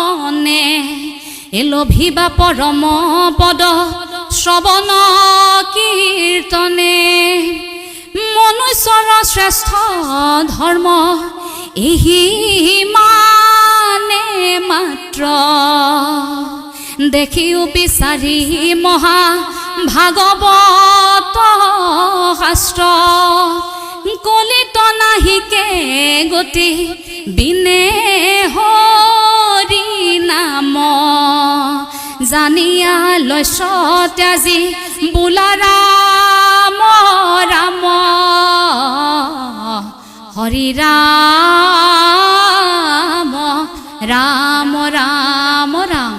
মনে এ লভিবা পৰম পদ শ্ৰৱণ কীৰ্তনে। মনুষ্যৰ শ্ৰেষ্ঠ ধৰ্ম এহি মানে মাত্ৰ, দেখিও বিচাৰি মহা ভাগৱত শাস্ত্ৰ। কলিত নাহিকে গতি বিনে হৰি নাম, জানিয়া লক্ষ্য ত্যাজি বোলা ৰাম ৰাম। হৰি ৰাম ৰাম ৰাম ৰাম।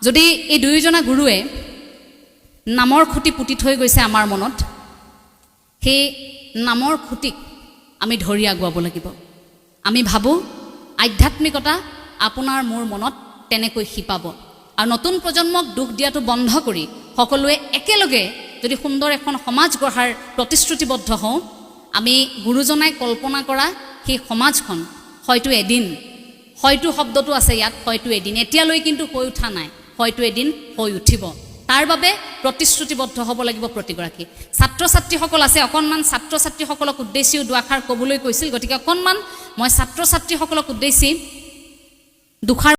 যদি এই দুয়োজনা গুৰুৱে নামৰ খুঁটি পুতি থৈ গৈছে আমাৰ মনত, সেই নামৰ খুঁটিক আমি ধৰি আগুৱাব লাগিব। আমি ভাবোঁ আধ্যাত্মিকতা আপোনাৰ মোৰ মনত তেনেকৈ শিপাব আৰু নতুন প্ৰজন্মক দুখ দিয়াটো বন্ধ কৰি সকলোৱে একেলগে যদি সুন্দৰ এখন সমাজ গঢ়াৰ প্ৰতিশ্ৰুতিবদ্ধ হওঁ, আমি গুৰুজনাই কল্পনা কৰা সেই সমাজখন হয়তো এদিন, হয়তো শব্দটো আছে ইয়াত, হয়তো এদিন, এতিয়ালৈ কিন্তু হৈ উঠা নাই, হয়তো এদিন হৈ উঠিব। তাৰ বাবে প্ৰতিশ্ৰুতিবদ্ধ হ'ব লাগিব প্ৰতিগৰাকী। ছাত্ৰ ছাত্ৰীসকল আছে, অকণমান ছাত্ৰ ছাত্ৰীসকলক উদ্দেশ্যিও দুআষাৰ ক'বলৈ কৈছিল, গতিকে অকণমান মই ছাত্ৰ ছাত্ৰীসকলক উদ্দেশ্যি দুষাৰ